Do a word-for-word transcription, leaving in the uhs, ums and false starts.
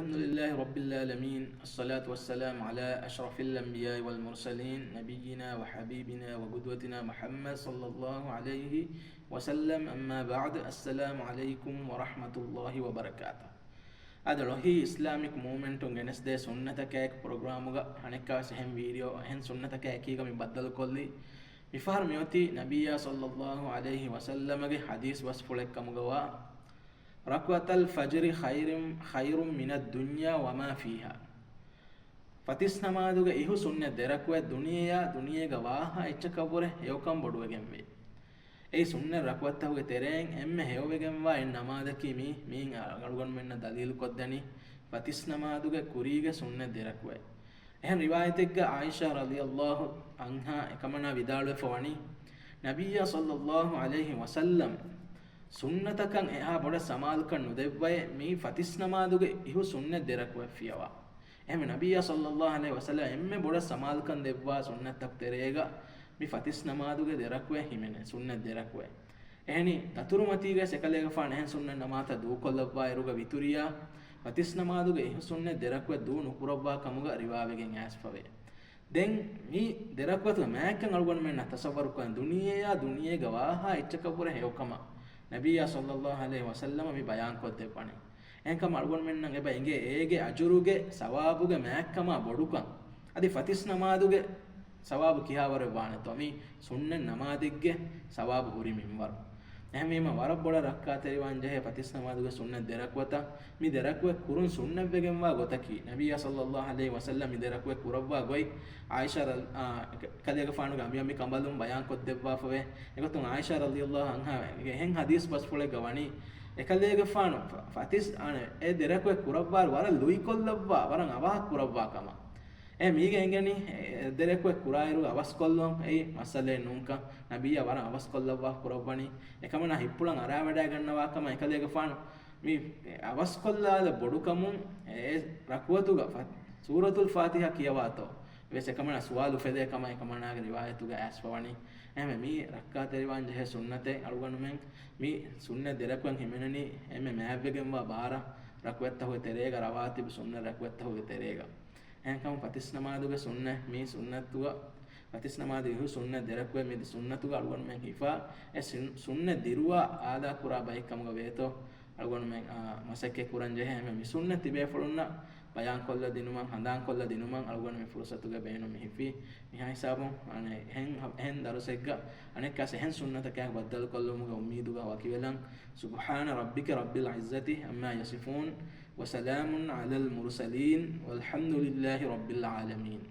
الحمد لله رب العالمين، الصلاة والسلام على أشرف الأنبياء والمرسلين، نبينا وحبيبنا وقدوتنا محمد صلى الله عليه وسلم، أما بعد، السلام عليكم ورحمة الله وبركاته. އަދި ޅޮހީ އިސްލާމިކް މޫވްމެންޓުން ގެނެސްދޭ ސުންނަތަކާއެކު ޕްރޮގްރާމުގަ އަނެއްކާވެސް އެހެން ވީޑިއޯ، އެހެން ސުންނަތަކާ އެކީގަ މި ބައްދަލުކޮށްލީ. މިފަހަރު މިއޮތީ ނަބިއްޔާ ޞައްލައްލާހު ޢަލައިހި ވަސައްލަމަގެ ޙަދީޘް ބަސްފުޅެއްކަމުގަވާ، ركعتا الفجر خير، خير من الدنيا وما فيها. ފަތިސް ނަމާދުގެ އިހު ސުންނަތް ދެރަކުވެ ދުނިޔެޔާ ދުނިޔޭގަ ވާހާ އެއްޗަކަށްވުރެ ހެޔޮކަން ބޮޑުވެގެންވޭ. އެއީ ސުންނަތް ރަކުވަތްތަކުގެ ތެރެއިން އެންމެ ހެޔޮވެގެންވާ އެއް ނަމާދަކީ މީ، މީން އަޅުގަނޑުމެންނަށް ދަލީލުކޮށްދެނީ ފަތިސް ނަމާދުގެ ކުރީގެ ސުންނަތް ދެރަކުވެ. އެހެން ރިވާޔަތެއްގަ ޢާއިޝާ ރަޟިޔައްލާހު ޢަންހާ އެކަމަނާ ވިދާޅުވެފަ ވަނީ، ނަބިއްޔާ ޞައްލައްލާހު ޢަލައިހި ވަސައްލަމް ސުންނަތަކަށް އެހާ ބޮޑަށް ސަމާލުކަން ނުދެއްވައޭ، މީ ފަތިސް ނަމާދުގެ އިހު ސުންނަތް ދެރަކުވެ ފިޔަވާ. އެހެންވެ، ނަބިއްޔާ ޞައްލައްލާހު ޢަލައިހި ވަސައްލަމް އެންމެ ބޮޑަށް ސަމާލުކަން ދެއްވާ ސުންނަތްތަކު ތެރޭގަ މި ފަތިސް ނަމާދުގެ ދެރަކުވެ ހިމެނޭ، ސުންނަތް ދެރަކުވެ. އެހެނީ، ދަތުރުމަތީގައި އެކަލޭގެފާނު އެހެން ސުންނަތް ނަމާދުތައް ދޫކޮށްލައްވާއިރުގަ ވިތުރިއާ ފަތިސް ނަމާދުގެ އިހު ސުންނަތް ދެރަކުވެ ދޫ ނުކުރައްވާ ކަމުގަ ރިވާވެގެން އައިސްފަވޭ. ދެން މި ދެރަކުވަތުގެ މާތްކަން އަޅުގަނޑުމެންނަށް ތަޞައްވަރުކުރަން ދުނިޔެޔާ ދުނިޔޭގަ ވާހާ އެއްޗަކަށްވުރެ ހެޔޮކަމަށް ނަބިއްޔާ ޞައްލައްލާހު ޢަލައިހި ވަސައްލަމަ މި ބަޔާންކޮށްދެއްވަނީ. އެހެންކަމުން އަޅުގަނޑުމެންނަށް އެބަ އެނގޭ އޭގެ އަޖުރުގެ ސަވާބުގެ މާތްކަމާ ބޮޑުކަން. އަދި ފަތިސް ނަމާދުގެ ސަވާބު ކިހާވަރެއް ވާނެތޯ؟ މި ސުންނަތް ނަމާދެއްގެ ސަވާބު ހުރި މިންވަރު. އެހެންވީމަ، ވަރަށް ބޮޑަށް ރައްކާތެރިވާން ޖެހޭ ފަތިސް ނަމާދުގެ ސުންނަތް ދެރަކުވަތަށް މި ދެރަކުވެ ކުރުން ސުންނަތްވެގެންވާ ގޮތަކީ، ނަބިއްޔާ ޞައްލައްލާހު ޢަލައިހި ވަސައްލަމް މި ދެރަކުވެ ކުރައްވާ ގޮތް ޢާއިޝާ ރަ-، އާ، ކަލޭގެފާނުގެ އަނބިއަނބި ކަނބަލުން ބަޔާންކޮށްދެއްވާފަވޭ. އެގޮތުން ޢާއިޝާ ރަޟިޔައްލާހު ޢަންހާ އެހެން ޙަދީޘް ބަސްފުޅެއްގަ ވަނީ، އެކަލޭގެފާނު ފަ-، ފަތިސް އަނެ އެ ދެރަކުވެ ކުރައްވާ ވަރަށް ލުއިކޮށްލައްވާ، ވަރަށް އަވަހަށް ކުރައްވާ ކަމަށް. އެ މީގެ އެނގެނީ، އެ ދެރަކުވެ ކުރާއިރު އަވަސްކޮށްލުން އެއީ މައްސަލައެއް ނޫންކަން. ނަބިއްޔާ ވަރަށް އަވަސްކޮށްލައްވާ ކުރައްވަނީ. އެކަމަނާ ހިތްޕުޅަށް އަރާވަޑައިގަންނަވާ ކަމަށް އެކަލޭގެފާނު މި އަވަސްކޮށްލާލެއް ބޮޑުކަމުން އެ ރަކުވަތުގަ ފަ-، ސޫރަތުލް ފާތިޙާ ކިޔަވާތޯ ވެސް އެކަމަނާ ސުވާލު އުފެދޭ ކަމަށް އެކަމަނާގެ ރިވާޔަތުގަ އައިސްފަވަނީ. އެހެންވެ، މީ ރައްކާތެރިވާން ޖެހޭ ސުންނަތެއް. އަޅުގަނޑުމެން މި ސުންނަތް ދެރަކުވެން ހިމެނެނީ އެންމެ މާތްވެގެންވާ ބާރަށް ރަކުވަތްތަކުގެ ތެރޭގަ، ރަވާތިބު ސުންނަތް ރަކުވަތްތަކުގެ ތެރޭގަ. އެހެންކަމުން ފަތިސް ނަމާދުގެ ސުންނަތް މި ސުންނަތުގަ، ފަތިސް ނަމާދު އިހު ސުންނަތް ދެރަކުވެ މި ސުންނަތުގަ އަޅުގަނޑުމެން ހިފާ، އެ ސިން-، ސުންނަތް ދިރުވާ އާދާ ކުރާ ބައެއްކަމުގަ ވޭތޯ އަޅުގަނޑުމެން، އާ، މަސައްކަތް ކުރަން ޖެހޭ. އެހެންވެ މި ސުންނަތް ތިބޭފުޅުންނަށް ބަޔާންކޮށްލަ ދިނުމަށް، ހަނދާންކޮށްލަ ދިނުމަށް އަޅުގަނޑު މި ފުރުސަތުގަ ބޭނުން މި ހިފީ. މިހާ ހިސާބުން އަނެއް އެހެން، އެހެން ދަރުސެއްގަ އަނެއްކާސް އެހެން ސުންނަތަކާ ބައްދަލުކޮށްލުމުގެ އުއްމީދުގަ ވަކިވެލަން. سبحان ربك رب العزة عما يصفون، وسلام على المرسلين، والحمد لله رب العالمين.